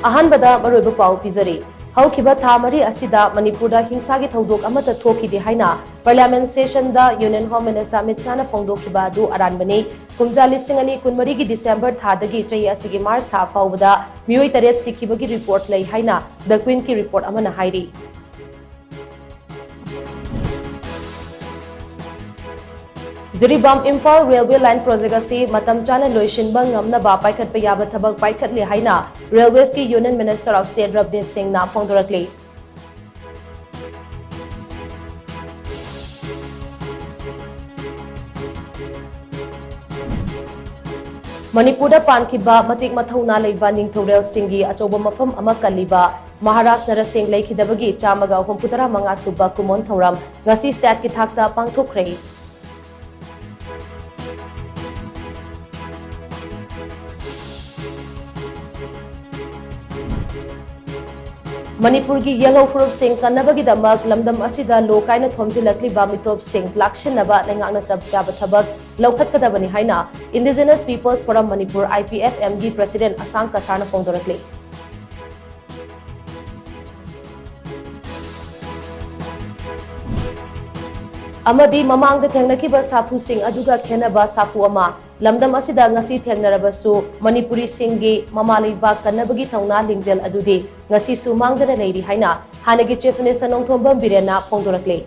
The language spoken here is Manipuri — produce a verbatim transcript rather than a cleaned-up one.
ꯑꯍꯥꯟꯕꯗ ꯃꯔꯨꯑꯣꯏꯕ ꯄꯥꯎ ꯄꯤꯖꯔꯤ꯫ ꯍꯧꯈꯤꯕ ꯊꯥ ꯃꯔꯤ ꯑꯁꯤꯗ ꯃꯅꯤꯄꯨꯔꯗ ꯍꯤꯡꯁꯥꯒꯤ ꯊꯧꯗꯣꯛ ꯑꯃꯠꯇ ꯊꯣꯛꯈꯤꯗꯦ ꯍꯥꯏꯅ Parliament session ꯗ Union Home Minister ꯑꯃꯤꯠ ꯁꯥꯍꯅ ꯐꯣꯡꯗꯣꯛꯈꯤꯕ ꯑꯗꯨ ꯑꯔꯥꯟꯕꯅꯤ꯫ ꯀꯨꯝꯖꯥ ꯂꯤꯁꯤꯡ ꯑꯅꯤ ꯀꯨꯟꯃꯔꯤꯒꯤ December ꯊꯥꯗꯒꯤ ꯆꯍꯤ ꯑꯁꯤꯒꯤ March ꯊꯥ ꯐꯥꯎꯕꯗ ꯃꯤꯑꯣꯏ ꯇꯔꯦꯠ ꯁꯤꯈꯤꯕꯒꯤ report ꯂꯩ ꯍꯥꯏꯅ The Quint ꯀꯤ report ꯑꯃꯅ ꯍꯥꯏꯔꯤ꯫ Jiribam Imphal railway line project ꯑꯁꯤ ꯃꯇꯝ ꯆꯥꯅ ꯂꯣꯏꯁꯤꯟꯕ ꯉꯝꯅꯕ ꯄꯥꯏꯈꯠꯄ ꯌꯥꯕ ꯊꯕꯛ ꯄꯥꯏꯈꯠꯂꯤ ꯍꯥꯏꯅ Railways ꯀꯤ Union Minister of State ꯔꯕꯅꯤꯠ ꯁꯤꯡꯅ ꯐꯣꯡꯗꯣꯔꯛꯂꯤ꯫ ꯃꯅꯤꯄꯨꯔꯗ ꯄꯥꯟꯈꯤꯕ ꯃꯇꯤꯛ ꯃꯊꯧꯅꯥ ꯂꯩꯕ ꯅꯤꯡꯊꯧꯔꯦꯜꯁꯤꯡꯒꯤ ꯑꯆꯧꯕ ꯃꯐꯝ ꯑꯃ ꯀꯜꯂꯤꯕ ꯃꯍꯥꯔꯥꯖ ꯅꯔꯁꯤꯡ ꯂꯩꯈꯤꯗꯕꯒꯤ ꯆꯥꯝꯃꯒ ꯍꯨꯝꯐꯨꯇꯔꯥ ꯃꯉꯥ ꯁꯨꯕ ꯀꯨꯝꯑꯣꯟ ꯊꯧꯔꯝ ꯉꯁꯤ state ꯀꯤ ꯊꯥꯛꯇ ꯄꯥꯡꯊꯣꯛꯈ꯭ꯔꯦ꯫ ꯃꯅꯤꯄꯨꯔꯒꯤ ꯌꯦꯜꯍꯧ ꯐꯨꯔꯨꯞꯁꯤꯡ ꯀꯟꯅꯕꯒꯤꯗꯃꯛ ꯂꯝꯗꯝ ꯑꯁꯤꯗ ꯂꯣ ꯀꯥꯏꯅ ꯊꯣꯝꯖꯤꯜꯂꯛꯂꯤꯕ ꯃꯤꯇꯣꯞꯁꯤꯡ ꯂꯥꯛꯁꯤꯟꯅꯕ ꯂꯩꯉꯥꯛꯅ ꯆꯞ ꯆꯥꯕ ꯊꯕꯛ ꯂꯧꯈꯠꯀꯗꯕꯅꯤ ꯍꯥꯏꯅ Indigenous Peoples Forum Manipur, I P F M ꯒꯤ President ꯑꯁꯥꯡ ꯀꯁꯥꯔꯅ ꯐꯣꯡꯗꯣꯔꯛꯂꯤ꯫ ꯑꯃꯗꯤ ꯃꯃꯥꯡꯗ ꯊꯦꯡꯅꯈꯤꯕ ꯁꯥꯐꯨꯁꯤꯡ ꯑꯗꯨꯒ ꯈꯦꯟꯅꯕ ꯁꯥꯐꯨ ꯑꯃ꯫ ꯂꯝꯗꯝ ꯑꯁꯤꯗ ꯉꯁꯤ ꯊꯦꯡꯅꯔꯕꯁꯨ ꯃꯅꯤꯄꯨꯔꯤꯁꯤꯡꯒꯤ ꯃꯃꯥ ꯂꯩꯕꯥꯛ ꯀꯟꯅꯕꯒꯤ ꯊꯧꯅꯥ ꯂꯤꯡꯖꯦꯜ ꯑꯗꯨꯗꯤ ꯉꯁꯤꯁꯨ ꯃꯥꯡꯗꯅ ꯂꯩꯔꯤ ꯍꯥꯏꯅ ꯍꯥꯟꯅꯒꯤ Chief Minister ꯅꯣꯡꯊꯣꯝꯕꯝ ꯕꯤꯔꯦꯟꯅ ꯐꯣꯡꯗꯣꯔꯛꯂꯤ꯫